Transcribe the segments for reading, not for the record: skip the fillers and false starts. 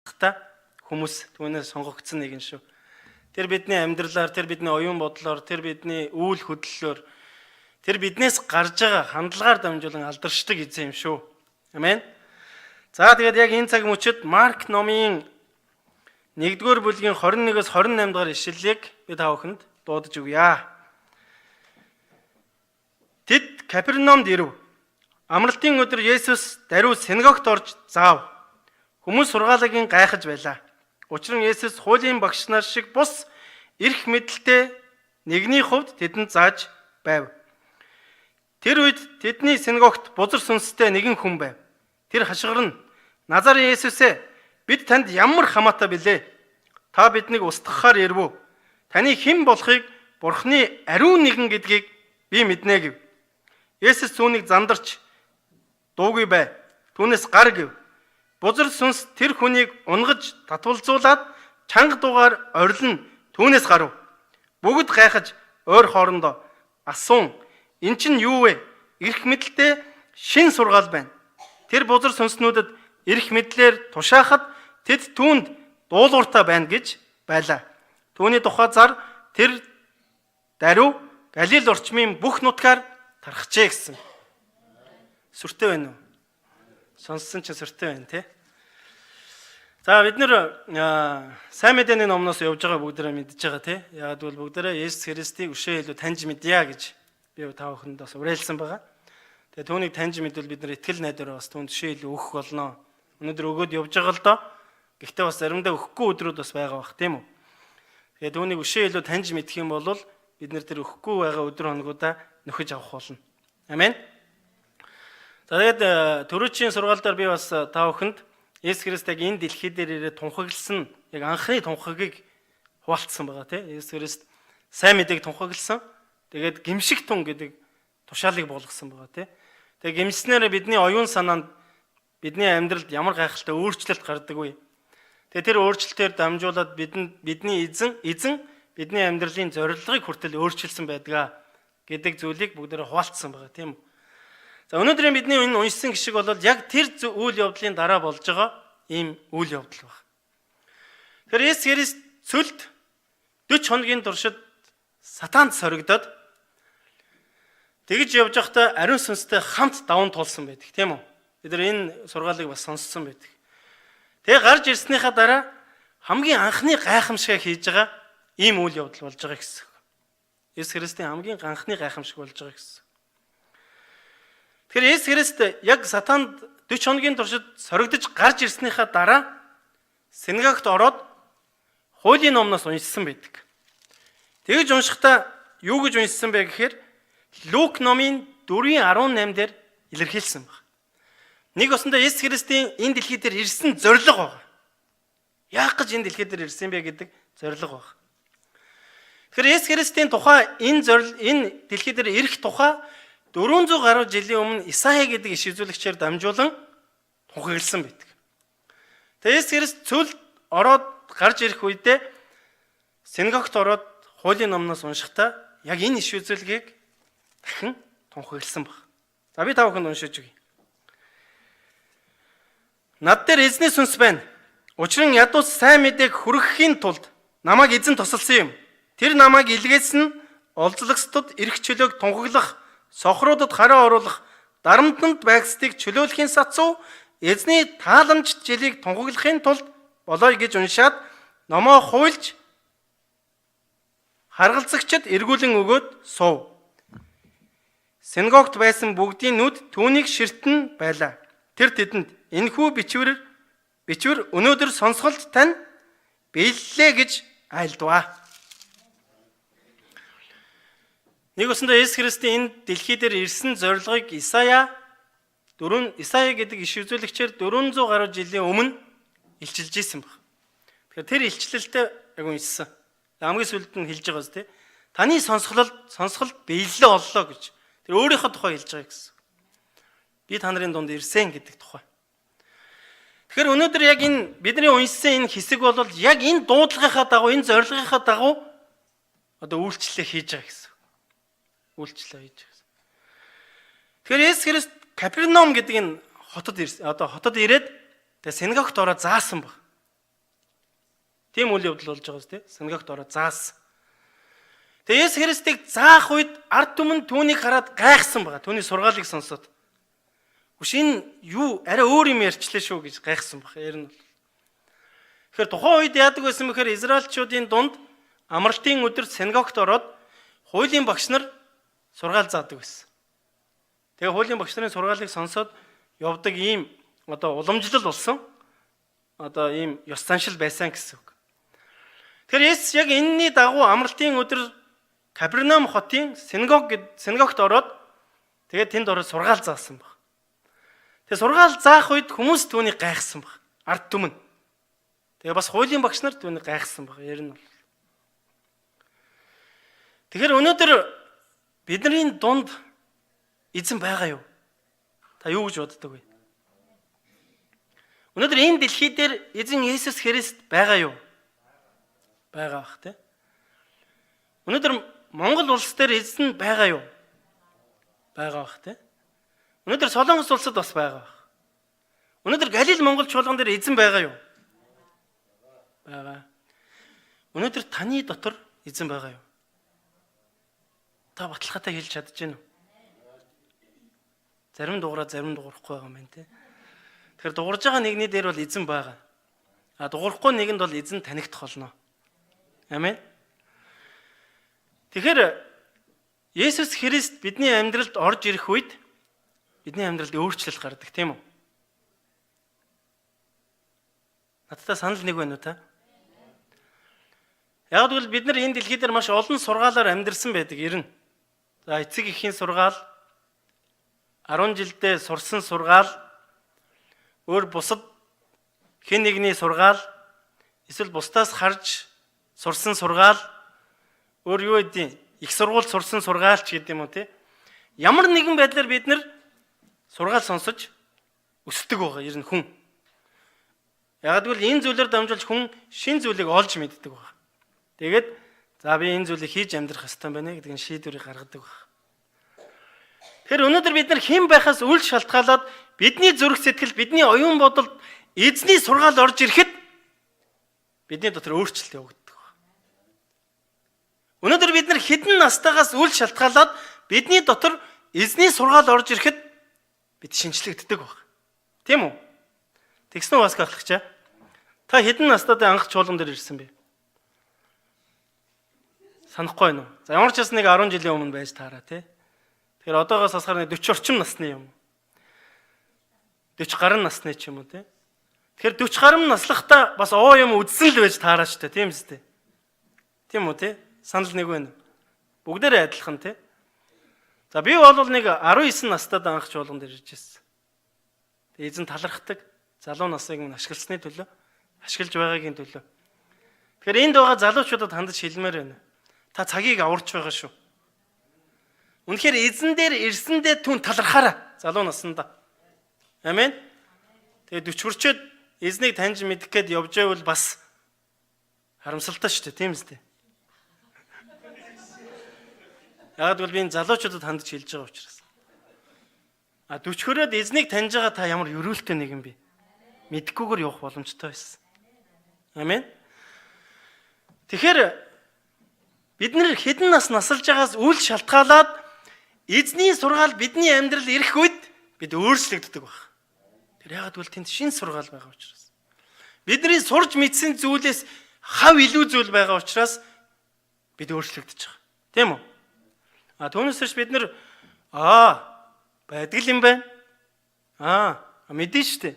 Алдартай хүмүүс түүнээс сонгогдсон нэгэн шүү. Тэр бидний амьдралаар, тэр бидний оюун бодлоор, тэр бидний үйл хөдлөлөөр, тэр биднээс гарч байгаа хандлагаар дамжуулан алдаршдаг эзэн юм шүү. Амен. За, тэгээд яг энэ цаг мөчид Марк номын 1-р бүлгийн 21-өөс 28 дугаар ишлэлийг би та бүхэнд дуудаж өгье. Тэд Капернаумд ирэв. Амралтын өдөр Есүс даруй синагогт орж заав. Хүмүүс сургаалыг гайхаж байлаа. Учир нь Есүс хуулийн багш нар шиг бус эрх мэдэлтэй нэгний хувьд тэдэнд зааж байв. Тэр үед тэдний синагогт бузар сүнстэй нэгэн хүн байв. Тэр хашгирна. "Назарын Есүсээ, бид танд ямар хамаатай билээ? Та биднийг устгахаар ирэв үү? Таны хэн болохыг, Бурхны ариун нэгэн гэдгийг би мэднэ" гэв. Есүс түүнийг зандарч "Дуугүй бай. Түүнээс гар" гэв. Бузар сүнс тэр хүнийг унгаж татвалзуулаад чанга дуугаар орилон түүнээс гарав. Бүгд гайхаж өөр хоорондоо асуун: "Энэ чинь юу вэ? Эрх мэдэлтэй шинэ сургаал байна. Тэр бузар сүнснүүдэд эрх мэдлээр тушаахад тэд түүнд дуулууртай байна" гэж байлаа. Түүний тухай зар тэр даруй Галил орчмын бүх нутгаар тархжээ гэсэн. Сүртэй байна уу? Сонссон чинь сүртэй байна, тий? За, бид нэр сайн мэдээний номноос явж байгаа бүгдээрээ мэдж байгаа, тий? Яг бол бүгдээрээ Есүс Христийг өшөө илүү таньж мэдье гэж би та бүхэнд бас уриалсан байгаа. Тэгээ түүнийг таньж мэдвэл бид нар итгэл найдвараа бас түүнд өшөө илүү өгөх болно. Өнөөдөр өгөөд явж байгаа л доо. Гэхдээ бас заримдаа өгөхгүй өдрүүд бас байгаа бах, тийм үү? Тэгээ түүнийг өшөө илүү таньж мэдэх юм бол бид нар тэр өгөхгүй байгаа өдөр хоногудаа нөхөж авах болно. Амен. За, тэгээд түрүүчийн сургаал дээр би бас та бүхэнд Есүс Христ яг энэ дэлхий дээр ирээд тунхагласан яг анхны тунхагийг хуваалцсан байгаа, тийм. Есүс Христ сайн мэдээг тунхагласан. Тэгээд гэмших тун гэдэг тушаалыг болгосон байгаа, тийм. Тэгээд гэмшснээр бидний оюун санаанд, бидний амьдралд ямар гайхалтай өөрчлөлт гардаг вэ? Тэгээд тэр өөрчлөлтөөр дамжуулаад бидэнд бидний эзэн бидний амьдралын зорилгыг хүртэл өөрчилсөн байдаг гэдэг зүйлийг бүгдээрээ хуваалцсан байгаа, тийм үү? За, өнөөдрийн бидний энэ уншсан гишиг бол яг тэр үйл явдлын дараа болж байгаа ийм үйл явдал байна. Тэгэхээр Есүс Христ цөлд 40 хоногийн туршид сатаанд соригдоод тэгж явж байхдаа ариун сүнстэй хамт даван туулсан байдаг, тийм үү? Бид нар энэ сургаалыг бас сонссон байдаг. Тэгээ гарч ирснийхаа дараа хамгийн анхны гайхамшигаа хийж байгаа ийм үйл явдал болж байгаа гэсэн. Есүс Христийн хамгийн анхны гайхамшиг болж байгаа гэсэн. Тэгэхээр Есүс Христ яг сатаанд 40 хоногийн туршид соригдож гарч ирснийхаа дараа синагогт ороод хуулийн номноос уншсан байдаг. Тэгж уншихдаа юу гэж уншсан бэ гэхээр Лук номын 4:18 дээр илэрхийлсэн байна. Нэг ёсондоо Есүс Христийн энэ дэлхий дээр ирсэн зорилго байна. Яах гэж энэ дэлхий дээр ирсэн бэ гэдэг зорилго байна. Тэгэхээр Есүс Христийн тухай энэ зорил, энэ дэлхий дээр ирэх тухай 400 гаруй жилийн өмнө Исая гэдэг иш үзүүлэгчээр дамжуулан тунхагласан байдаг. Тэгээ Есүс Христ цөлд ороод гарч ирэх үедээ синагогт ороод хуулийн номноос уншихдаа яг энэ иш үзүүлгийг дахин тунхагласан баг. За, би та бүхэнд уншиж өгье. "Над дээр эзний сүнс байна. Учир нь ядуус сайн мэдээг хүргэхийн тулд намайг эзэн тосолсон юм. Тэр намайг илгээсэн нь олзлогсдод эрх чөлөөг тунхаглах, сохруудад хараа оруулах, дарамтанд байгсдыг чөлөөлөхийн сацуу, эзний тааламжит жилийг тунхаглахын тулд болоё" гэж уншаад номоо хуйлж харгалзагчид эргүүлэн өгөөд суув. Синагогт байсан бүгдийн нүд түүнийг ширтэн байлаа. Тэр тэдэнд: "Энэхүү бичвэр өнөөдөр сонсголд тань биеллээ" гэж айлдваа. Нэг ёсондоо Есүс Христийн энэ дэлхий дээр ирсэн зорилгыг Исая гэдэг иш үзүүлэгчээр 400 гаруй жилийн өмнө илчилж исэн баг. Тэгэхээр тэр илчлэлтэй яг уншсан. Хамгийн сүүлд нь хэлж байгаа биз, тий? Таны сонсголт биелэлээ оллоо гэж. Тэр өөрийнхөө тухай хэлж байгаа гэсэн. Би та нарын дунд ирсэн гэдэг тухай. Тэгэхээр өнөөдөр яг энэ бидний уншсан энэ хэсэг бол яг энэ дуудлагынхаа дагуу, энэ зорилгынхаа дагуу одоо үйлчлэлээ хийж байгаа гэсэн. Үйлчлэлээ хийж байгаа гэсэн. Тэгэхээр Есүс Христ Капернаум гэдэг энэ хотод ирсэн. Одоо хотод ирээд тэгээ синагогт ороод заасан баг. Тийм үйл явдал болж байгаа зү, синагогт ороод заасан. Тэгээ Есүс Христийг заах үед ард түмэн түүнийг хараад гайхсан байгаа. Түүний сургаалыг сонсоод. Үш, энэ юу, арай өөр юм ярьчлаа шүү гэж гайхсан баг. Ер нь бол. Тэгэхээр тухайн үед яадаг байсан бэхээр Израильчуудын дунд амралтын өдөр синагогт ороод хуулийн багш нар сургаал заадаг байсан. Тэгээ хуулийн багш нарын сургаалыг сонсоод явдаг ийм одоо уламжлал болсон. Одоо ийм ёс заншил байсан гэсэн үг. Тэгэхээр Есүс яг энэний дагуу амралтын өдөр Капернаум хотын синагог синагогт ороод, тэгээд тэнд ороод сургаал заасан баг. Тэгээ сургаал заах үед хүмүүс түүнийг гайхсан баг. Ард түмэн. Тэгээ бас хуулийн багш нар түүнийг гайхсан баг. Ер нь бол. Тэгэхээр өнөөдөр бидний дунд эзэн байгаа юу? Та юу гэж боддог вэ? Өнөөдөр энэ дэлхий дээр эзэн Есүс Христ байгаа юу? Байгаа бах, тий. Өнөөдөр Монгол улс дээр эзэн байгаа юу? Байгаа бах, тий. Өнөөдөр Солонгос улсад бас байгаа бах. Өнөөдөр Галил Монгол чуулган дээр эзэн байгаа юу? Байгаа. Өнөөдөр таны дотор эзэн байгаа юу? Та баталгаатай хэлж чадаж байна уу? Зарим дугаараа, зарим дуурахгүй байгаа юм байна, те. Тэгэхээр дуурж байгаа нэгний дээр бол эзэн байгаа. А дуурахгүй нэгэнд бол эзэн танигдах болно. Амен. Тэгэхээр Есүс Христ бидний амьдралд орж ирэх үед бидний амьдралд өөрчлөлт гардаг, тийм үү? Надтай санал нэг байна уу та? Яг гэвэл бид нар энэ дэлхий дээр маш олон сургаалаар амьдарсан байдаг, ер нь. За, эцэг эхийн сургаал, 10 жилдээ сурсан сургаал, өөр бусад хэн нэгний сургаал, эсвэл бусдаас харж сурсан сургаал, өөр юу гэдэг, их сургууль сурсан сургаал ч гэдэг юм уу, тий. Ямар нэгэн байдлаар бид нар сургаал сонсож өсдөг байгаа, ер нь хүн. Яг гэвэл энэ зүйлээр дамжуулж хүн шин зүйлийг олж мэддэг байгаа. Тэгээд за, би энэ зүйлийг хийж амьдрах ёстой байна гэдэг нь шийдвэрийг гаргадаг баг. Тэгэхээр өнөөдөр бид нар хэн байхаас үл шалтгаалаад бидний зүрх сэтгэл, бидний оюун бодолд эзний сургаал орж ирэхэд бидний дотор өөрчлөлт явагддаг баг. Өнөөдөр бид нар хэдэн настайгаас үл шалтгаалаад бидний дотор эзний сургаал орж ирэхэд бид шинчлэгддэг баг. Тийм үү? Тэгсэн үү, бас гахлагчаа? Та хэдэн настайд анх чуулган дээр ирсэн бэ? Санахгүй байна уу? За, ямар ч байсан нэг 10 жилийн өмнө байж таараа, тий. Тэгэхээр одоогоос асахаар нэг 40 орчим насны юм. 40 гаруй насны ч юм уу, тий. Тэгэхээр 40 гаруй наслахдаа бас оо юм үзсэн л байж таараа шүү дээ, тийм үстэй. Тийм үү, тий? Санал нэг байна. Бүгдээрээ адилхан, тий. За, би бол нэг 19 настайд анх чуулган дээр ирж ирсэн. Тэгээ эзэн талархдаг залуу насыг минь ашигласны төлөө, ашиглаж байгаагийн төлөө. Тэгэхээр энд байгаа залуучуудад хандаж хэлмээр байна. Та цагийг аварч байгаа шүү. Үнэхээр эзэн дээр ирсэндээ түн талархаарай залуу наснда. Амен. Тэгээ 40 хүрчээд эзнийг таньж мэдэх гээд явж байвал бас харамсалтай шүү дээ, тийм үстэй. Яг гэвэл би энэ залуучуудад хандаж хэлж байгаа учраас. А 40 хүрээд эзнийг таньж байгаа та ямар ерөөлтэй нэг юм бэ? Мэдхгүйгээр явах боломжтой байсан. Амен. Тэгэхээр бид нэр хэдэн нас насалж байгаас үл шалтгаалаад эзний сургаал бидний амьдрал ирэх үед бид өөрчлөгддөг баг. Тэр яагаад гэвэл тэнд шин сургаал байгаа учраас. Бидний сурж мэдсэн зүйлээс хав илүү зүйл байгаа учраас бид өөрчлөгдөж байгаа. Тийм үү? А түүнээс биш бид нар байдаг юм байна. Аа, мэдэн штэ.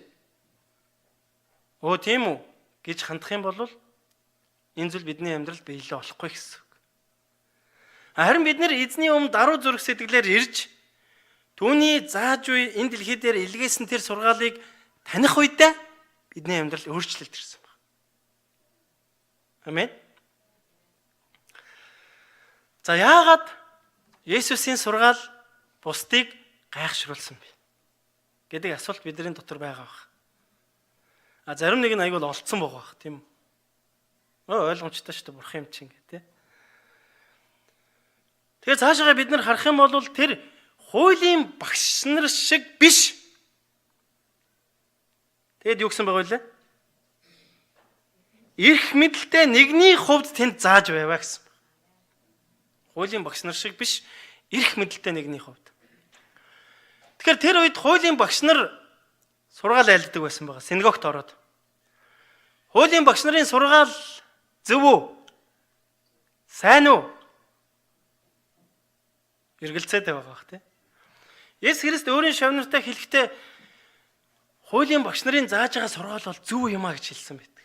Өө, тийм үү гэж хандах юм бол энэ зүйл бидний амьдралд биелээ болохгүй гэсэн үг. Харин бид нэр эзний өмнө даруй зүрх сэтгэлээр ирж, түүний зааж буй энэ дэлхий дээр илгээсэн тэр сургаалыг таних үедээ бидний амьдрал өөрчлөлт ирсэн байна. Амен. За, яагаад Есүсийн сургаал бусдыг гайхшруулсан бэ гэдэг асуулт бидний дотор байгаа баг. А зарим нэг нь аягүй л олцсон байгаа бах, тийм үү? Өө, ойлгомжтой шүү дээ, бурхан юм чинь гэх, тийм. Тэгэхээр цаашаа бид нар харах юм бол тэр хуулийн багш нар шиг биш. Тэгэд юу гэсэн байгаа вэ? Эрх мэдэлтэй нэгний хувьд тэнд зааж байваа гэсэн. Хуулийн багш нар шиг биш, эрх мэдэлтэй нэгний хувьд. Тэгэхээр тэр үед хуулийн багш нар сургаал айлддаг байсан байгаа. Синагогт ороод. Хуулийн багш нарын сургаал зөв үү? Сайн уу? Эргэлзээтэй байгаа бах тий. Есүс Христ өөрийн шавь нартай хэлэхдээ хуулийн багш нарын зааж байгаа сургаал бол зөв юм а гэж хэлсэн байдаг.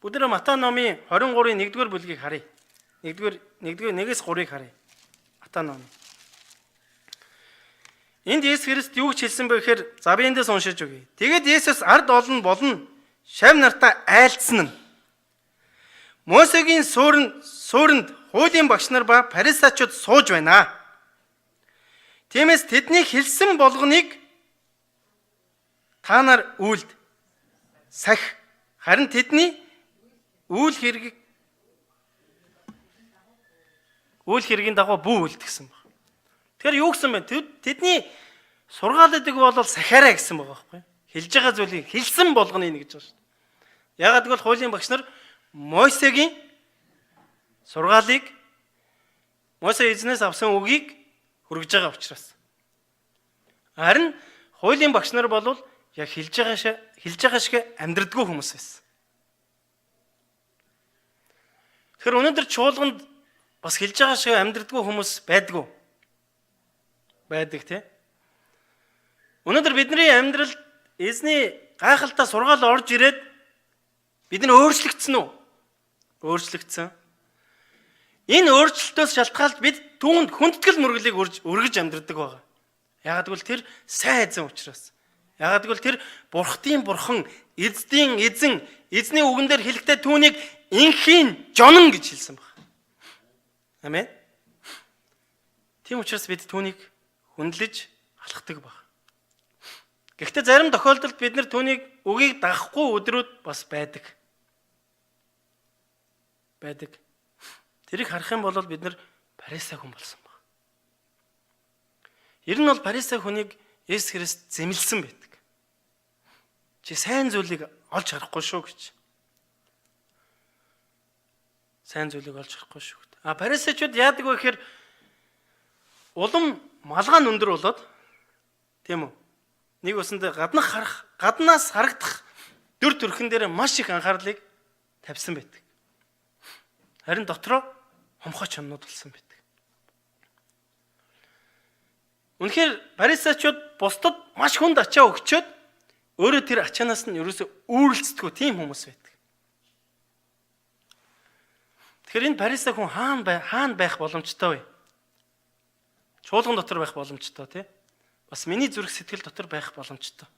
Бүгд Матай номын 23-ын 1-р бүлгийг харъя. 1-р 1-р 1-ээс 3-ыг харъя. Матай номын. Энд Есүс Христ юу гэж хэлсэн бэ гэхээр за би эндээс уншиж өгье. Тэгээд Есүс ард олон болон шавь нартаа айлдсан нь Мосегийн суурьнд хуулийн багш нар ба фарисеучуд сууж байна. Тиймээс тэдний хэлсэн болгоныг та нар үйлд сах, харин тэдний үйл хэргийн дагуу бүү үйлд гэсэн баг. Тэгэхээр юу гэсэн бэ? Тэдний сургаалдаг бол сахиарай гэсэн байгаа байхгүй юу? Хэлж байгаа зүйлийг хэлсэн болгоно гэж байгаа шүү дээ. Яагаад гэвэл хуулийн багш нар Мосегийн сургаалыг, Мосе эзнээс авсан үгийг хүргэж байгаа учраас. Харин хуулийн багш нар бол яг хэлж байгаа шиг амьдрдаггүй хүмүүс байсан. Тэгэхээр өнөөдөр чуулганд бас хэлж байгаа шиг амьдрдаггүй хүмүүс байдгүй. Байдаг, тий. Өнөөдөр бидний амьдралд эзний гайхалтай сургаал орж ирээд бид нар өөрчлөгдсөн үү? Өөрчлөгдсөн. Энэ өөрчлөлтөөс шалтгаалж бид түүнд хүндэтгэл мөргөлийг өргөж амьдрдаг байгаа. Яагаад гэвэл тэр сайн эзэн учраас. Яагаад гэвэл тэр бурхдын бурхан, эздийн эзэн, эзний үгэн дээр хэлэхдээ түүнийг энхийн жонон гэж хэлсэн баг. Амен. Тийм учраас бид түүнийг хүндлэж алхдаг баг. Гэхдээ зарим тохиолдолд бид нар түүнийг үгийг дагахгүй өдрүүд бас байдаг. Байдаг. Тэрийг харах юм бол бид нар фарисей хүн болсон баг. Ер нь бол фарисей хүнийг Есүс Христ зэмлсэн байдаг. Чи сайн зүйлийг олж харахгүй шүү гэж. Сайн зүйлийг олж харахгүй шүү. А фарисеучуд яадаг вэ гэхээр улам малгай нь өндөр болоод, тийм үү? Нэг үсэндээ гаднах харах, гаднаас харагдах дүр төрхөн дээр маш их анхаарлыг тавьсан байдаг. Харин дотроо хомхой чоннууд болсон байдаг. Үнэхээр фарисеучуд бусдад маш хүнд ачаа өгчөөд өөрөө тэр ачаанаас нь ерөөсөө үүрэлцдэггүй тийм хүмүүс байдаг. Тэгэхээр энэ фарисей хүн хаана байх боломжтой вэ? Чуулган дотор байх боломжтой, тий? Бас миний зүрх сэтгэл дотор байх боломжтой.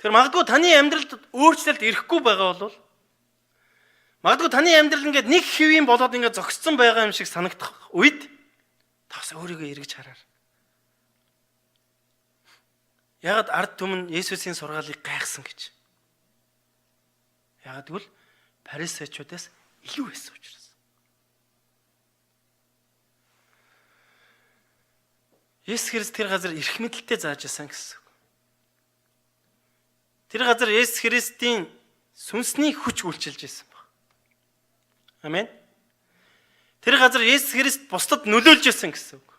Тэр магадгүй таны амьдралд өөрчлөлт ирэхгүй байгаа бол, магадгүй таны амьдрал ингээд нэг хэвийн болоод ингээд зогссон байгаа юм шиг санагдах үед та бас өөрийгөө эргэж хараар. Яагаад ард түмэн Есүсийн сургаалыг гайхсан гэж? Яагаад гэвэл фарисеучудаас илүү байсан учраас. Есүс Христ тэр газар эрх мэдэлтэй зааж байсан гэсэн үг. Тэр газар Есүс Христийн сүнсний хүч үйлчилж байсан баг. Амен. Тэр газар Есүс Христ бусдад нөлөөлж байсан гэсэн үг.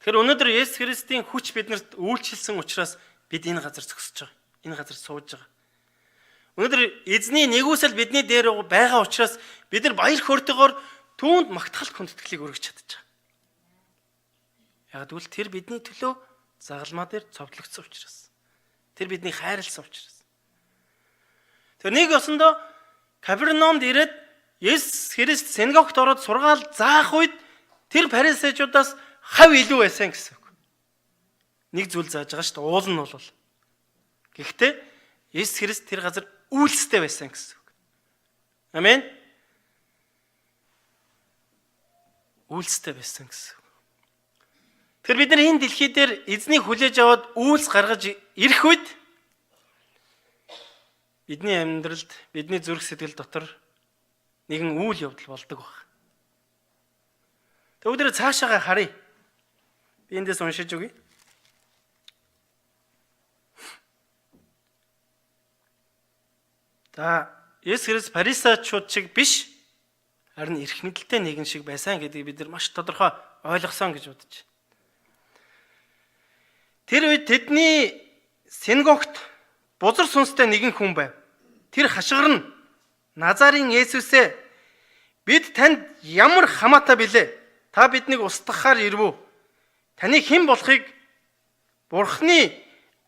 Тэгэхээр өнөөдөр Есүс Христийн хүч биднэрт үйлчилсэн учраас бид энэ газар зогсож байгаа. Энэ газар сууж байгаа. Өнөөдөр эзний нигүүлсэл бидний дээр байгаа учраас бид нар баяр хөөртэйгээр түүнд магтаал хүндэтгэлийг өргөж чадаж байгаа. Яг гэвэл тэр бидний төлөө загалмаа дээр цовдлогдсон учраас. Тэр бидний хайрласан учраас. Тэр нэг ёсондоо Капернаумд ирээд Есүс Христ синагогт ороод сургаал заах үед тэр фарисеучудаас хав илүү байсан гэсэн үг. Нэг зүйл зааж байгаа шүү дээ. Уул нь бол. Гэхдээ Есүс Христ тэр газар үйлстэй байсан гэсэн үг. Амен. Үйлстэй байсан гэсэн үг. Тэр бид нар энэ дэлхий дээр эзнийг хүлээж аваад үйлс гаргаж ирэх үед бидний амьдралд, бидний зүрх сэтгэл дотор нэгэн үйл явдал болдог баг. Тэгвэл цаашаагаа харъя. Би эндээс уншиж өгье. За, Есүс Христ фарисеучуд шиг биш, харин эрх мэдэлтэй нэгэн шиг байсан гэдгийг бид нар маш тодорхой ойлгосон гэж бодож байна. Тэр үед тэдний синагогт бузар сүнстэй нэгэн хүн байв. Тэр хашгирна. Назарын Есүсээ, бид танд ямар хамаатай билээ? Та биднийг устгахаар ирв үү? Таны хэн болохыг, Бурхны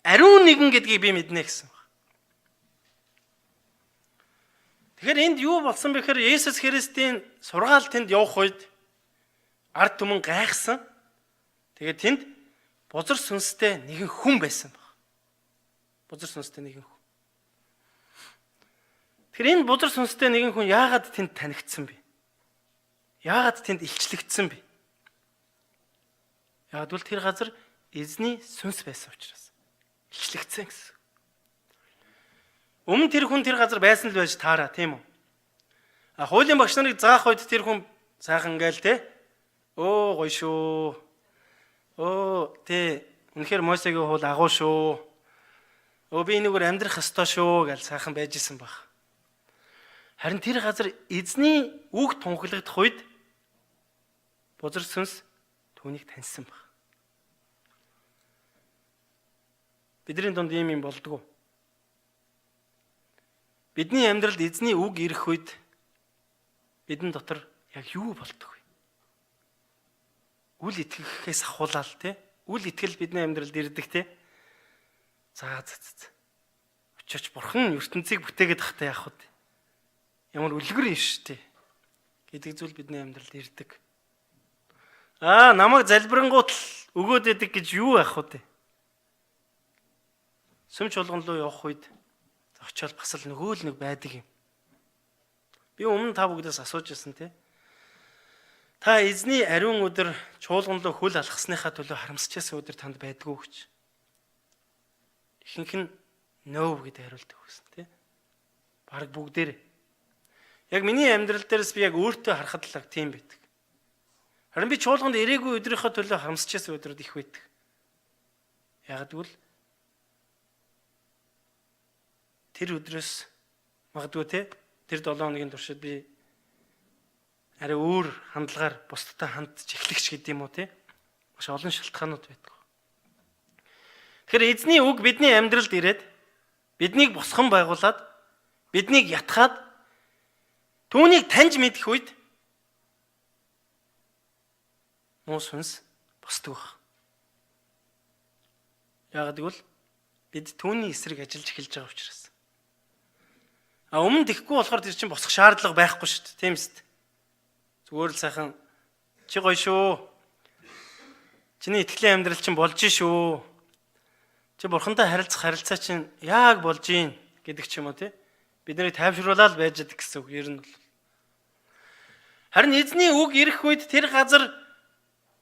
ариун нэгэн гэдгийг би мэднэ гэсэн байна. Тэгэхээр энд юу болсон бэ гэхээр Есүс Христийн сургаал тэнд явах үед ард түмэн гайхсан. Тэгээд тэнд бузар сүнстэй нэгэн хүн байсан баг. Бузар сүнстэй нэгэн хүн. Тэгэхээр энэ бузар сүнстэй нэгэн хүн яагаад тэнд танигдсан бэ? Яагаад тэнд илчлэгдсэн бэ? Яагаад гэвэл тэр газар эзний сүнс байсан учраас илчлэгдсэн гэсэн. Өмнө тэр хүн тэр газар байсан л байж таараа, тийм үү? А хуулийн багш нарыг заах үед тэр хүн сайхан ингээл те. Өө, гоё шүү. Өө, тэ, үнэхээр Мосегийн хууль агуу шүү. Өө, би энэгээр амьдрах ёстой шүү гэж сайхан байж исэн баг. Харин тэр газар эзний үг тунхаглагдах үед бузар сүнс түүнийг таньсан баг. Бидний дунд ийм юм болдгоо. Бидний амьдралд эзний үг ирэх үед бидэн дотор яг юу болдог вэ? Үл итгэхээс ахуулаад те. Үл итгэл бидний амьдралд ирдэг те. За за за. Очооч бурхан ертөнцийг бүтээгээд тахтай яах вэ? Ямар үлгэр юм шүү дээ гэдэг зүйл бидний амьдралд ирдэг. Аа, намайг залбирангуут л өгөөд идэг гэж юу яах вэ? Сүм чуулган руу явах үед очиод бас л нөгөө л нэг байдаг юм. Би өмнө та бүгдээс асууж ирсэн те. Та эзний ариун өдөр чуулган руу хөл алхасныхаа төлөө харамсаж байсан өдөр танд байдгүй гэж. Ихэнх нь нөө гэдээ хариулдаг гэсэн те. Бараг бүгдээр. Яг миний амьдрал дээрээс би яг өөртөө харахад л тийм байдаг. Харин би чуулганд ирээгүй өдрийнхөө төлөө харамсаж байсан өдрүүд их байдаг. Яг гэвэл тэр өдрөөс магадгүй те, тэр 7 хоногийн туршид би арай өөр хандлагаар бусдтай хандж эхлэх ч гэдэг юм уу те. Маш олон шалтгаанууд байдаг. Тэгэхээр эзний үг бидний амьдралд ирээд биднийг босгон байгуулад, биднийг ятгаад, түүнийг таньж мэдэх үед муу сүнс босдог байх. Яагаад гэвэл бид түүний эсрэг ажиллаж эхэлж байгаа учраас. А өмнө тэхгүй болохоор тэр чинь босох шаардлага байхгүй шүү дээ. Тийм үст. Зүгээр л сайхан чи гоё шүү. Чиний итгэлийн амьдрал чинь болж шүү. Чи бурхантай харилцах харилцаа чинь яг болж гин гэдэг ч юм уу тий. Бид нарыг тайвшруулаад байж байгаа гэсэн үг ер нь бол. Харин эзний үг ирэх үед тэр газар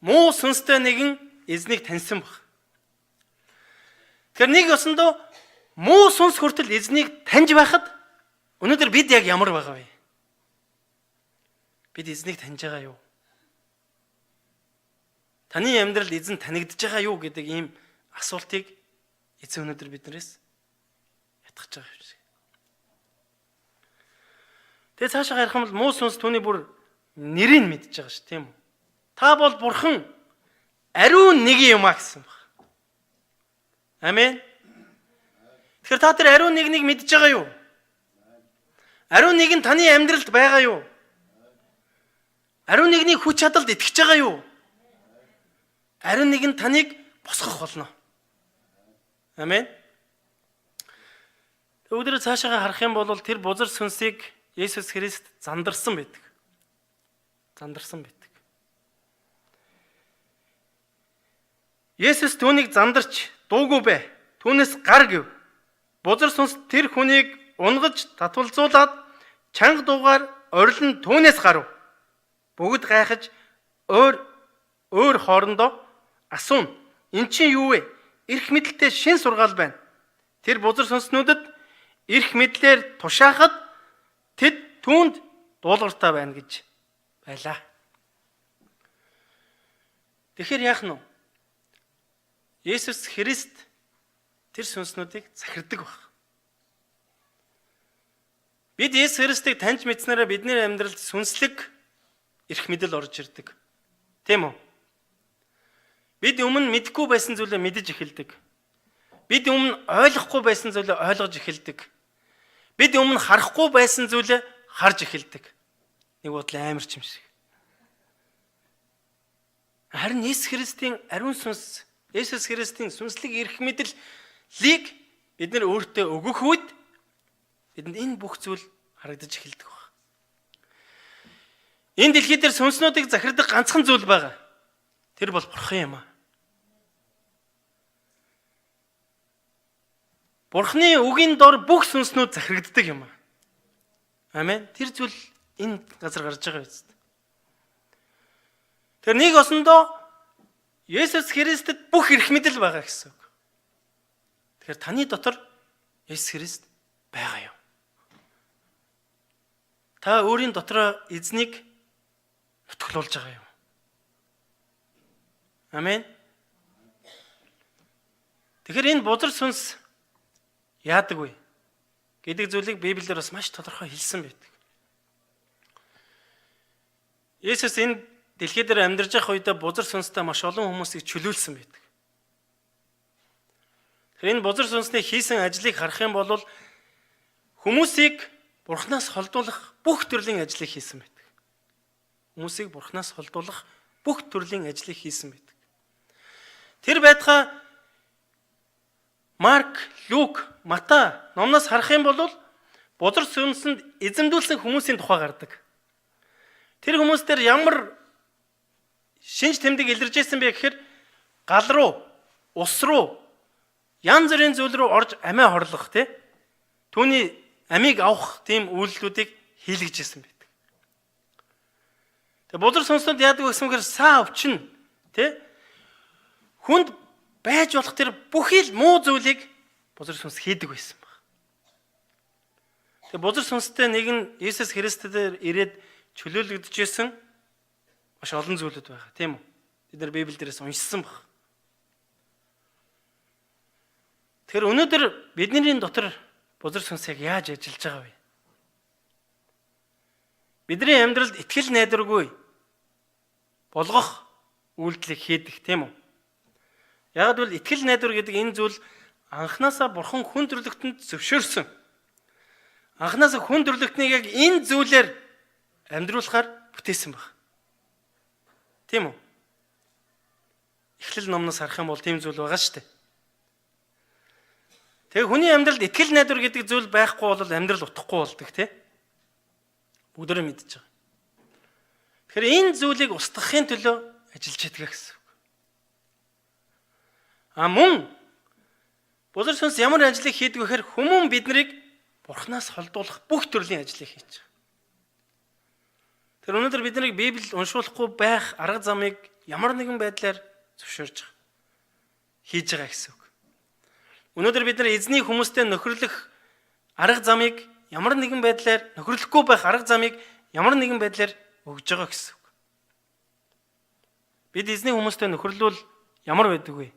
муу сүнстэй нэгэн эзнийг таньсан баг. Тэгэхээр нэг ёсондоо муу сүнс хүртэл эзнийг таньж байхад өнөөдөр бид яг ямар байгаа вэ? Бид эзнийг таньж байгаа юу? Таны амьдралд эзэн танигдж байгаа юу гэдэг ийм асуултыг эзэн өнөөдөр биднээс ятгах байгаа юм шиг. Тэгээ цаашаа харах юм бол муу сүнс түүний бүр нэрийг мэдж байгаа ш, тийм үү? Та бол бурхан ариун нэг юм а гэсэн баг. Амен. Тэгэхээр та тэр ариун нэгнийг мэдж байгаа юу? Ариун нэг нь таны амьдралд байгаа юу? Ариун нэгний хүч чадалд итгэж байгаа юу? Ариун нэг нь таныг босгох болно. Амен. Өнөөдөр цаашаа харах юм бол тэр бузар сүнсийг Есүс Христ зандарсан байдаг. Зандарсан байдаг. Есүс түүнийг зандарч дуугүй бай. Түүнээс гар гэв. Бузар сүнс тэр хүнийг унгаж татвалзуулаад чанга дуугаар орилон түүнээс гарав. Бүгд гайхаж өөр өөр хоорондоо асууна. Эн чинь юу вэ? Эрх мэдэлтэй шин сургаал байна. Тэр бузар сүнснүүдэд эрх мэдлээр тушаахад тэд түүнд дуулууртай байна гэж байлаа. Тэгэхээр яах нь вэ? Есүс Христ тэр сүнснүүдийг захирдаг баг. Бид Есүс Христийг таньж мэдснээрээ бидний амьдралд сүнслэг эрх мэдэл орж ирдэг. Тийм үү? Бид өмнө мэдэхгүй байсан зүйлээ мэдэж эхэлдэг. Бид өмнө ойлгохгүй байсан зүйлээ ойлгож эхэлдэг. Бид өмнө харахгүй байсан зүйлээ харж эхэлдэг. Нэг бодлоо амар ч юм шиг. Харин Есүс Христийн ариун сүнс, Есүс Христийн сүнслэг эрх мэдлийг бид нар өөртөө өгөх үед бидэнд энэ бүх зүйл харагдаж эхэлдэг баг. Энэ дэлхий дээр сүнснүүдийг захирдаг ганцхан зүйл байгаа. Тэр бол Бурхан юм аа. Бурханы үгийн дор бүх сүнснүүд захирагддаг юм аа. Амен. Тэр зүйл энэ газар гарч байгаа биз. Тэр нэг осондоо Есүс Христэд бүх эрх мэдэл байгаа гэсэн үг. Тэгэхээр таны дотор Есүс Христ байгаа юм. Та өөрийн дотроо эзнийг нутглуулж байгаа юм. Амен. Тэгэхээр энэ бузар сүнс яадаг вэ гэдэг зүйлийг Библиэр бас маш тодорхой хэлсэн байдаг. Есүс энэ дэлхий дээр амьдарч байх үедээ бузар сүнстэй маш олон хүмүүсийг чөлөөлсөн байдаг. Тэгэхээр энэ бузар сүнсний хийсэн ажлыг харах юм бол хүмүүсийг Бурханаас холдуулах бүх төрлийн ажлыг хийсэн байдаг. Хүмүүсийг Бурханаас холдуулах бүх төрлийн ажлыг хийсэн байдаг. Тэр байтугай Марк, Лук, Матай номноос харах юм бол бузар сүнсэнд эзэмдүүлсэн хүмүүсийн тухай гардаг. Тэр хүмүүс дээр ямар шинж тэмдэг илэрж ирсэн бэ гэхээр гал руу, ус руу, янз бүрийн зүйл рүү орж амиа хорлох тий. Түүний амийг авах тийм үйлдэлүүдийг хийлгэж ирсэн байдаг. Тэгээ бузар сүнснүүд яадаг вэ гэсэн мэхээр саа өвчин тий. Хүнд байж болох тэр бүхий л муу зүйлийг бузар сүнс хийдэг байсан баг. Тэгээ бузар сүнстэй нэг нь Иесус Христээр ирээд чөлөөлөгдөж байсан маш олон зүйлүүд байгаа, тийм үү? Бид нар Библи дээрээс уншсан баг. Тэгэхээр өнөөдөр бидний дотор бузар сүнс яг яаж ажиллаж байгаа вэ? Бидний амьдралд итгэл найдваргүй болгох үйлдэлийг хийдэг, тийм үү? Яг л итгэл найдвар гэдэг энэ зүйл анханасаа Бурхан хүн төрлөختөнд зөвшөөрсөн. Анханасаа хүн төрлөختнийг яг энэ зүйлээр амьдруулахаар бүтээсэн баг. Тийм үү? Эхлэл номноос харах юм бол тийм зүйл байгаа шүү дээ. Тэгээ хүний амьдралд итгэл найдвар гэдэг зүйл байхгүй бол амьдрал утгагүй болдог, тий? Бүгдээрээ мэдэж байгаа. Тэгэхээр энэ зүйлийг устгахын төлөө ажиллаж байдаг гэсэн үг. А мөн бузар сүнс ямар ажлыг хийдэг вэ гэхээр хүмүүн биднийг Бурханаас холдуулах бүх төрлийн ажлыг хийж байгаа. Тэр өнөөдөр биднийг Библи уншуулахгүй байх арга замыг ямар нэгэн байдлаар зөвшөөрж байгаа. Хийж байгаа гэсэн үг. Өнөөдөр бид нар эзний хүмүүстэй нөхөрлөх арга замыг ямар нэгэн байдлаар нөхөрлөхгүй байх арга замыг ямар нэгэн байдлаар өгж байгаа гэсэн үг. Бид эзний хүмүүстэй нөхөрлөвл ямар байдаг вэ?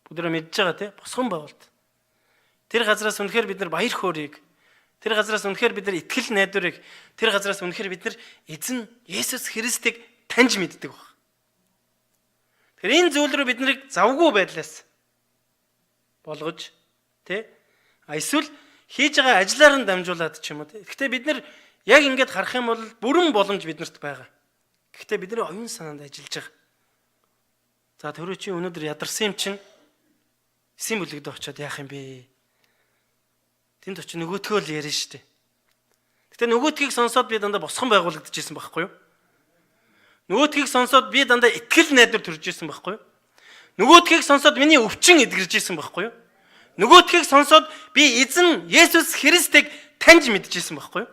Бүгдээ мэдж байгаа, тий? Босгон байгуулалт. Тэр газраас үнэхээр бид нар баяр хөөргийг, тэр газраас үнэхээр бид нар итгэл найдварыг, тэр газраас үнэхээр бид нар эзэн Есүс Христийг таньж мэддэг баг. Тэгэхээр энэ зүйл рүү бид нарыг завгүй байдлаас болгож, тий? А эсвэл хийж байгаа ажлаар нь дамжуулаад ч юм уу, тий? Гэхдээ бид нар яг ингэж харах юм бол бүрэн боломж биднэрт байгаа. Гэхдээ бидний оюун санаанд ажиллаж байгаа. За төрөө чи өнөөдөр ядарсан юм чинь эсийн бүлэгдээ очиод яах юм бэ? Тэнд очи нөгөөтгөө л ярина штэ. Гэтэ нөгөөтгийг сонсоод би дандаа босгон байгуулагдчихсэн байхгүй юу? Нөгөөтгийг сонсоод би дандаа итгэл найдвар төрж исэн байхгүй юу? Нөгөөтгийг сонсоод миний өвчин эдгэрж исэн байхгүй юу? Нөгөөтгийг сонсоод би эзэн Есүс Христийг таньж мэдчихсэн байхгүй юу?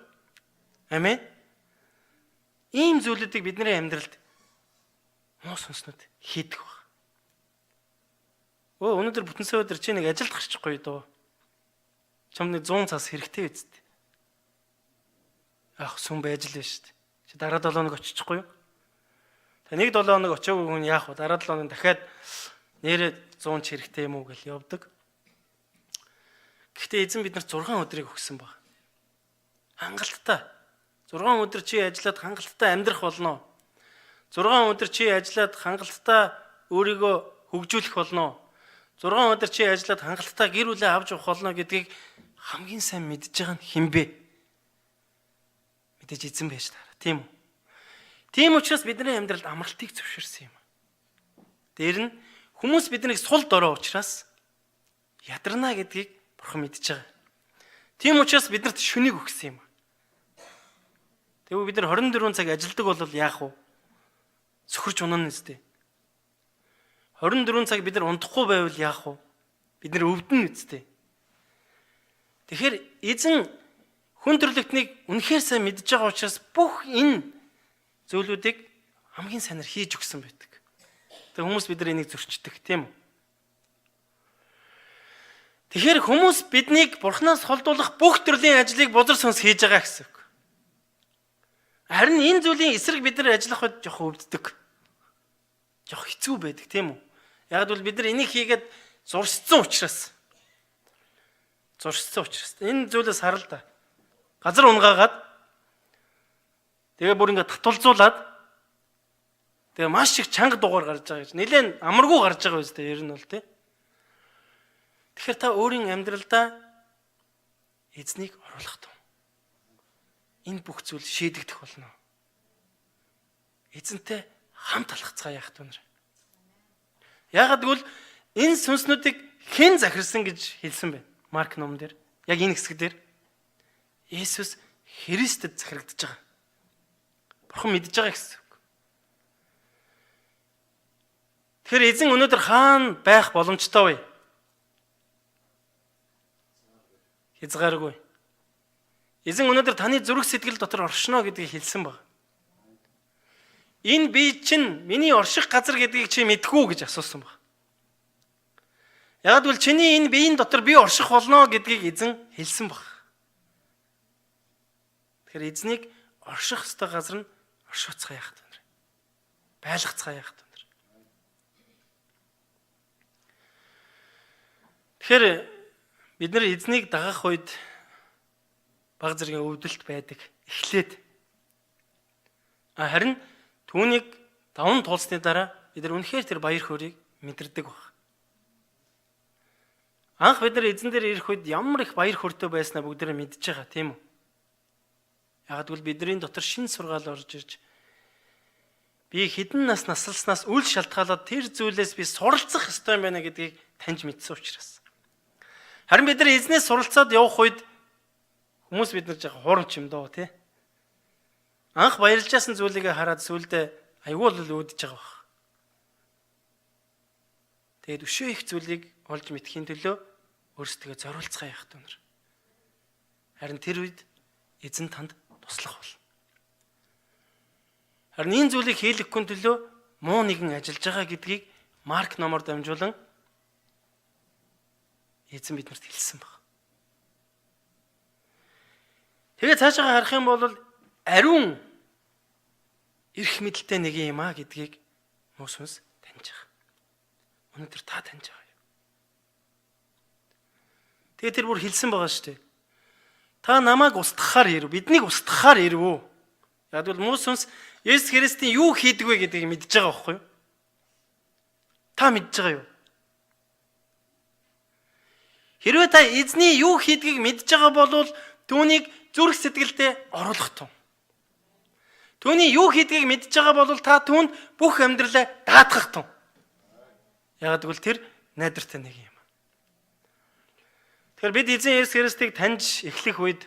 Амен. Ийм зүйлүүдийг бидний амьдралд муу сүнснүүд хийдэг баг. Өө өнөөдөр бүтэн сайн өдөр чи нэг ажилд гарчихгүй дөө. Чам нэг 100 цаас хэрэгтэй үсттэй. Ах сүм байж л байна шүү дээ. Чи дараа 7 хоног очихгүй юу? Та нэг 7 хоног очиагүй хүн яах вэ? Дараа 7 хоног дахиад нэрээ 100 ч хэрэгтэй юм уу гэж явдаг. Гэхдээ эзэн биднэрт 6 өдрийг өгсөн баг. Хангалттай. 6 өдөр чи ажиллаад хангалттай амьдрах болно. 6 өдөр чи ажиллаад хангалттай өөрийгөө хөгжүүлэх болно. 6 өдөр чи ажиллаад хангалттай гэр бүлээ авч явах болно гэдгийг хамгийн сайн мэдж байгаа нь хэн бэ? Мэдээж эзэн байж таараа, тийм үү? Тийм учраас бидний амьдралд амралтыг зөвшөөрсөн юм. Дээр нь хүмүүс биднийг сул дорой учраас ядарна гэдгийг Бурхан мэдж байгаа. Тийм учраас биднэрт шүнийг өгсөн юм. Тэгвэл бид нар 24 цаг ажилдаг бол яах вэ? Сөхөрч унана үстэй. 24 цаг бид нар унтахгүй байвал яах вэ? Бид нар өвдөнө үстэй. Тэгэхээр эзэн хүн төрлөختнийг үнэхээр сайн мэдж байгаа учраас бүх энэ зүйлүүдийг хамгийн сайнаар хийж өгсөн байдаг. Тэгээ хүмүүс бид нар энийг зөрчдөг, тийм үү? Тэгэхээр хүмүүс биднийг Бурханаас холдуулах бүх төрлийн ажлыг бузар сүнс хийж байгаа гэсэн үг. Харин энэ зүйлийн эсрэг бид нар ажиллах үед жоохон өвддөг. Жоох хэцүү байдаг, тийм үү? Яг бол бид нар энийг хийгээд зуршсан учраас. Зуршсан учраас. Энэ зүйлээс харал да. Газар унгаагаад тэгээ бүр ингээд татвалзуулаад тэгээ маш их чанга дугаар гарч байгаа гэж. Нилээн амаргүй гарч байгаа үстэй ер нь бол тий. Тэгэхээр та өөрийн амьдралдаа эзнийг оруулах тун. Энэ бүх зүйл шийдэгдэх болно. Эзэнтэй хамт алхацгаа яах түнэр. Яагаад гэвэл энэ сүнснүүдийг хэн захирсан гэж хэлсэн бэ? Марк номон дээр. Яг энэ хэсэг дээр Есүс Христэд захирагдаж байгаа. Бурхан мэдж байгаа гэсэн үг. Тэгэхээр эзэн өнөөдөр хаана байх боломжтой вэ? Хязгааргүй. Эзэн өнөөдөр таны зүрх сэтгэл дотор оршино гэдгийг хэлсэн баг. Энэ бие чинь миний орших газар гэдгийг чи мэдхүү гэж асуусан баг. Яг бол чиний энэ биеийн дотор би орших болно гэдгийг эзэн хэлсэн баг. Тэгэхээр эзнийг орших ёстой газар нь оршууцгаа яах вэ? Байлгацгаа яах вэ? Тэгэхээр бид нар эзнийг дагах үед баг зэргийн өвдөлт байдаг. Эхлээд. Харин түүнийг даван туулсны дараа бид нар үнэхээр тэр баяр хөөргийг мэдэрдэг баг. Анх бид нар эзэн дээр ирэх үед ямар их баяр хөөртэй байснаа бүгдээрээ мэдж байгаа, тийм үү? Яг гэвэл бидний дотор шин сургаал орж ирж би хэдэн нас насласнаас үл шалтгаалаад тэр зүйлээс би суралцах ёстой юм байна гэдгийг таньж мэдсэн учраас. Харин бид нар эзнээс суралцаад явах үед хүмүүс бид нар жаахан хуурамч юм доо, тий? Анх баярлж ясан зүйлийг хараад сүулдэ айгүй бол үүдэж байгаа баг. Тэгээд өшөө их зүйлийг олж мэдхийн төлөө өөрсдөө зориулцгаа явах түнэр. Харин тэр үед эзэн танд туслах бол. Харин энэ зүйлийг хийлгэхгүй төлөө муу нэгэн ажиллаж байгаа гэдгийг Марк номоор дамжуулан эзэн биднэрт хэлсэн баг. Тэгээ цаашаа харах юм бол ариун эрх мэдэлтэй нэг юм а гэдгийг муу сүнс таньж байгаа. Өнөөдөр та таньж байгаа юу? Тэгээ тэр бүр хэлсэн байгаа шүү дээ. Та намайг устгахаар ирэв. Биднийг устгахаар ирэв үү? Яг бол муу сүнс Есүс Христийн юу хийдэг вэ гэдгийг мэдж байгаа байхгүй юу? Та мэдж байгаа юу? Хэрвээ та эзний юу хийдгийг мэдж байгаа бол түүнийг зүрх сэтгэлдээ оруулах тун. Түүний юу хийдгийг мэдж байгаа бол та түүнд бүх амьдралаа даатгах тун. Яг гэвэл тэр найдвартай нэг юм. Тэгэхээр бид эзэн Есүс Христийг таньж эхлэх үед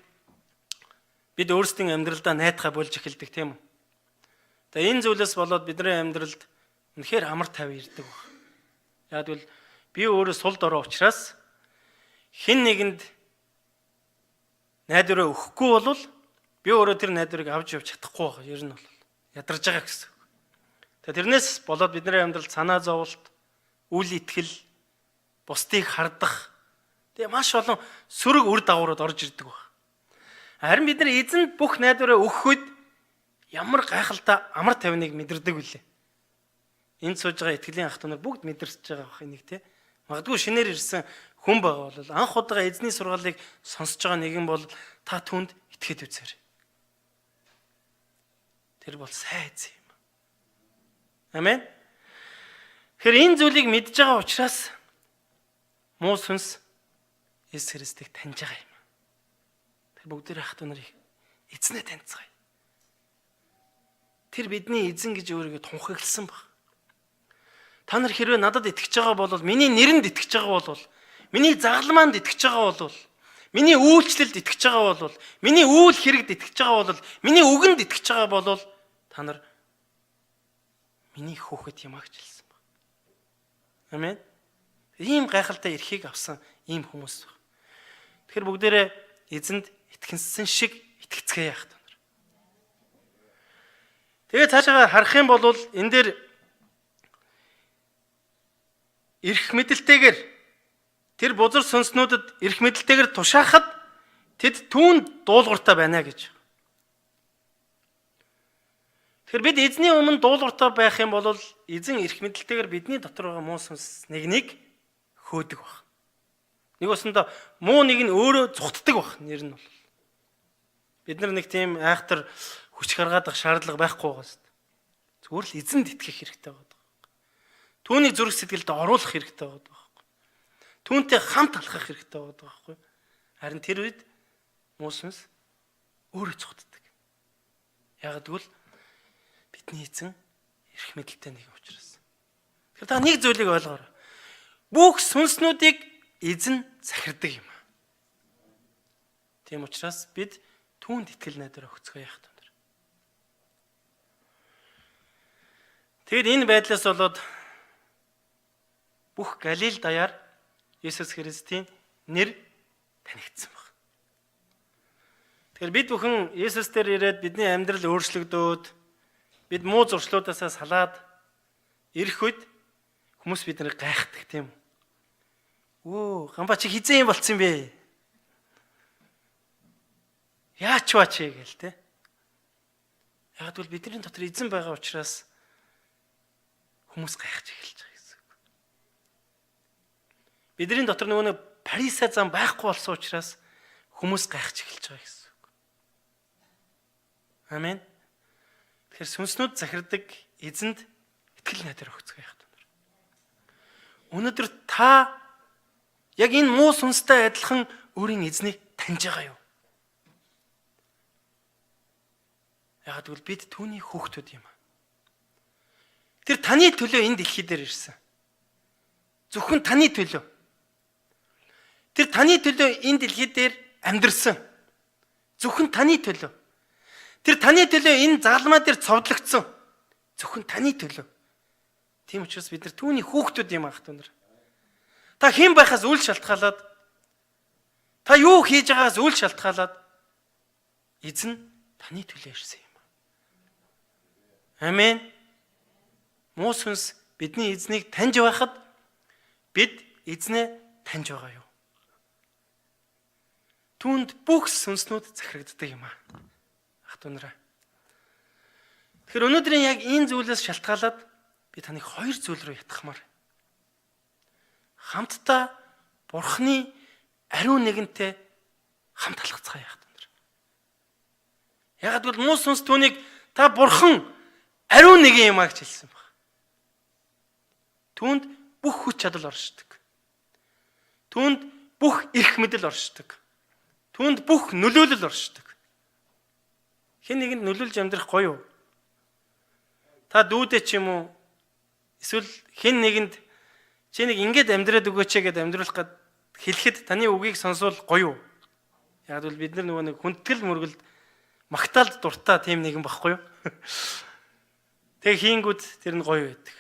бид өөрсдийн амьдралдаа найдахаа болж эхэлдэг, тийм үү? Тэгээ энэ зүйлээс болоод бидний амьдралд үнэхээр амар тайван ирдэг баг. Яг гэвэл би өөрөө сул дорой учраас хэн нэгэнд найдвараа өгөхгүй бол би өөрөө тэр найдварыг авч явж чадахгүй байх. Ер нь бол ядарж байгаа гэсэн үг. Тэгээ тэрнээс болоод бидний амьдралд санаа зовлт, үл итгэл, бусдыг хардах тэгээ маш олон сөрөг үр дагаврууд орж ирдэг баг. Харин бид нар эзэнд бүх найдвараа өгөхөд ямар гайхалтай амар тайвныг мэдэрдэг вүлээ. Энд сууж байгаа итгэлийн ах トゥ нар бүгд мэдэрч байгаа бах энийг те. Магадгүй шинээр ирсэн хүн байгаа бол анх удаага эзний сургаалыг сонсож байгаа нэгэн бол та түүнд Итгэхэд үзээрэй. Тэр бол сайн эзэн юм. Амен. Тэгэхээр энэ зүйлийг мэдж байгаа учраас муу сүнс Есүс Христийг таньж байгаа юм. Тэр бүгдээр ах トゥ нарыг эзнээ таньцгаая. Тэр бидний эзэн гэж өөрийгөө тунхагласан баг. Та нар хэрвээ надад итгэж байгаа бол, миний нэрэнд итгэж байгаа бол, миний загалмаанд итгэж байгаа бол, миний үйлчлэлд итгэж байгаа бол, миний үйл хэрэгд итгэж байгаа бол, миний үгэнд итгэж байгаа бол та нар миний хүүхэд юм а гэж хэлсэн баг. Амен. Ийм гайхалтай эрхийг авсан ийм хүмүүс баг. Тэгэхээр бүгдээрээ эзэнд итгэнсэн шиг итгэцгээе яах та нар. Тэгээ цаашаа харах юм бол энэ дээр эрх мэдэлтэйгээр тэр бузар сүнснүүдэд эрх мэдэлтэйгээр тушаахад тэд түүнд дуулууртай байна гэж. Тэгэхээр бид эзний өмнө дуулууртай байх юм бол эзэн эрх мэдэлтэйгээр бидний дотор байгаа муу сүнс нэгнийг хөөдөг баг. Нэг усандаа муу нэг нь өөрөө зүхтдэг баг нэр нь бол. Бид нар нэг тийм айхтар хүч гаргаадах шаардлага байхгүй байгаа шүү дээ. Зүгээр л эзэнд итгэх хэрэгтэй байгаа. Түүнийг зүрх сэтгэлд оруулах хэрэгтэй байгаа байхгүй. Түүнтэй хамт алхах хэрэгтэй байгаа байхгүй. Харин тэр үед муу сүнс өөрөө цухтдаг. Яг гэвэл бидний эзэн эрх мэдэлтэй нэг учраас. Тэгэхээр та нэг зүйлийг ойлгоорой. Бүх сүнснүүдийг эзэн захирдаг юм. Тийм учраас бид түүнд итгэл найдвар өгцгөө яах вэ? Тэгэд энэ байдлаас болоод бүх Галил даяар Есүс Христийн нэр танигдсан баг. Тэгэхээр бид бүхэн Есүс дээр ирээд бидний амьдрал өөрчлөгдөөд бид муу зуршлуудаасаа салаад ирэх үед хүмүүс биднийг гайхдаг, тийм үү? Өө, гамба чи хизээ юм болцсон юм бэ? Яач ба чи гээл те. Яг гэвэл бидний дотор эзэн байгаа учраас хүмүүс гайхаж эхэлж байгаа гэсэн үг. Бидний дотор нөгөө нэг Париса зам байхгүй болсон учраас хүмүүс гайхаж эхэлж байгаа гэсэн үг. Амен. Тэгэхээр сүнснүүд захирдаг эзэнд итгэл найдвар өгцгөө яах вэ? Өнөөдөр та яг энэ муу сүнстэй адилхан өөрийн эзнийг таньж байгаа юу? Яг гэвэл бид түүний хүүхдүүд юм. Тэр таны төлөө энэ дэлхий дээр ирсэн. Зөвхөн таны төлөө. Тэр таны төлөө энэ дэлхий дээр амьдрсан. Зөвхөн таны төлөө. Тэр таны төлөө энэ загалмай дээр цовдлогдсон. Зөвхөн таны төлөө. Тийм учраас бид нар түүний хүүхдүүд юм ах түнэр. Та хэн байхаас үл шалтгаалаад, та юу хийж байгаагаас үл шалтгаалаад эзэн таны төлөө ирсэн юм. Амен. Муу сүнс бидний эзнийг таньж байхад бид эзнээ таньж байгаа юу? Түүнд бүх сүнснүүд захирагддаг юм аа. Ах トゥ нараа. Тэгэхээр өнөөдрийн яг энэ зүйлээс шалтгаалаад би таныг хоёр зүйл рүү ятгахмаар. Хамтдаа Бурхны ариун нэгэнтэй хамт алхацгаая ах トゥ нар. Яг гэвэл муу сүнс түүнийг та Бурхан ариун нэгэн юм аа гэж хэлсэн баг. Түүнд бүх хүч чадал оршдог. Түүнд бүх эрх мэдэл оршдог. Түүнд бүх нөлөөлөл оршдог. Хэн нэгэнд нөлөөлж амьдрах гоё юу? Та дүүдээ ч юм уу эсвэл хэн нэгэнд чи нэг ингэж амьдраад өгөөч гэдээ амьдруулах гэд хэлэхэд таны үгийг сонсвол гоё юу? Яг бол бид нар нөгөө нэг хүндэтгэл мөргөлд магтаалд дуртай тийм нэгэн багхгүй юу? Тэг хийнгүүд тэр нь гоё байдаг.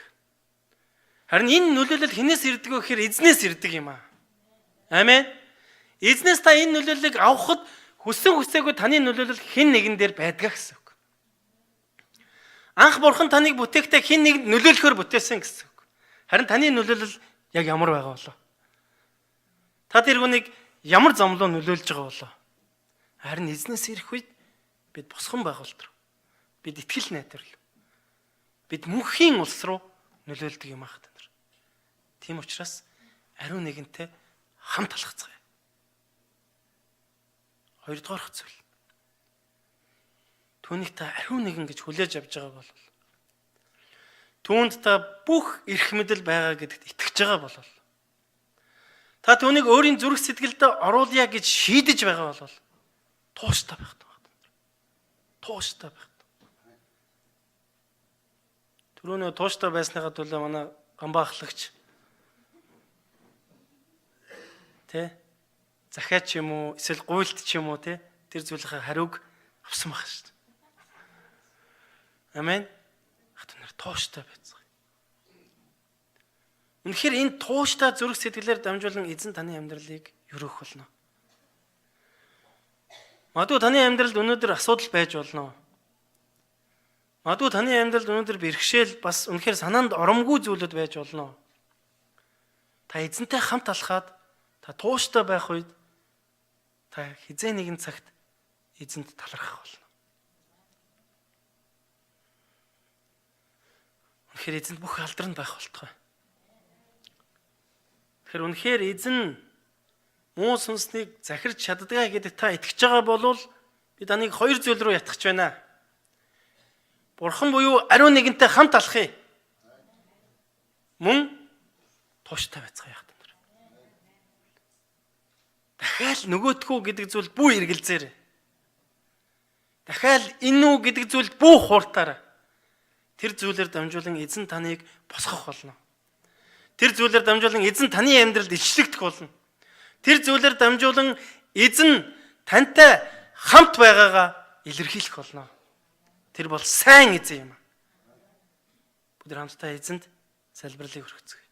Харин энэ нөлөөлөл хинээс ирдэг вэ гэхээр эзнээс ирдэг юм аа. Амен. Эзнээс та энэ нөлөөллийг авахд хүссэн хүсээгүй таны нөлөөлөл хэн нэгэн дээр байдгаа гэсэн үг. Анх бурхан таныг бүтээхдээ хэн нэгэнд нөлөөлөхөөр бүтээсэн гэсэн үг. Харин таны нөлөөлөл яг ямар байгаа болоо? Та тэр хүнийг ямар замлуу нөлөөлж байгаа болоо? Харин эзнээс ирэх үед бид босгон байгуулалт руу, бид итгэл найдвар руу, бид мөнхийн улс руу нөлөөлдөг юм ах та нар. Тийм учраас ариун нэгэнтэй хамт алхацгаая. Хоёрдугаар зүйл. Түүнийг та ариун нэгэн гэж хүлээж авч байгаа бол түүнд та бүх эрх мэдэл байгаа гэдэгт итгэж байгаа бол та түүнийг өөрийн зүрх сэтгэлдээ оруулъя гэж шийдэж байгаа бол тууштай байх таа. Тууштай байх. Түрүүнээ тууштай байсныхаа төлөө манай гамбаа ахлагч тэ захиач юм уу эсвэл гуйлт ч юм уу тэ тэр зүйлийнхээ хариуг авсан байх шүү дээ. Амен. Ах нар тууштай байцгаая. Үнэхээр энэ тууштай зүрх сэтгэлээр дамжуулан эзэн таны амьдралыг өрөөх болно. Магадгүй таны амьдралд өнөөдөр асуудал байж болно. Магадгүй таны амьдралд өнөөдөр бэрхшээл бас үнэхээр санаанд оромгүй зүйлүүд байж болно. Та эзэнтэй хамт алхаад та тууштай байх үед та хизээ нэгэн цагт эзэнд талархах болно. Үнэхээр эзэнд бүх алдар нь байх болтугай. Тэгэхээр үнэхээр эзэн муу сүнснийг захирч чаддгаа гэдэг та итгэж байгаа бол би таныг хоёр зүйл рүү ятгах байна. Бурхан буюу ариун нэгэнтэй хамт алхъя. Мөн тууштай байцгаая яах нар. Дахиад нөгөөтгүү гэдэг зүйл бүү эргэлзээрэй. Дахиад энэ үү гэдэг зүйлд бүү хууртаарай. Тэр зүйлээр дамжуулан эзэн таныг босгох болно. Тэр зүйлээр дамжуулан эзэн таны амьдралд илчлэгдэх болно. Тэр зүйлээр дамжуулан эзэн тантай хамт байгаагаа илэрхийлэх болно. Тэр бол сайн эзэн юм. Бид хамтдаа эзэнд залбирлыг өргөцгөөе.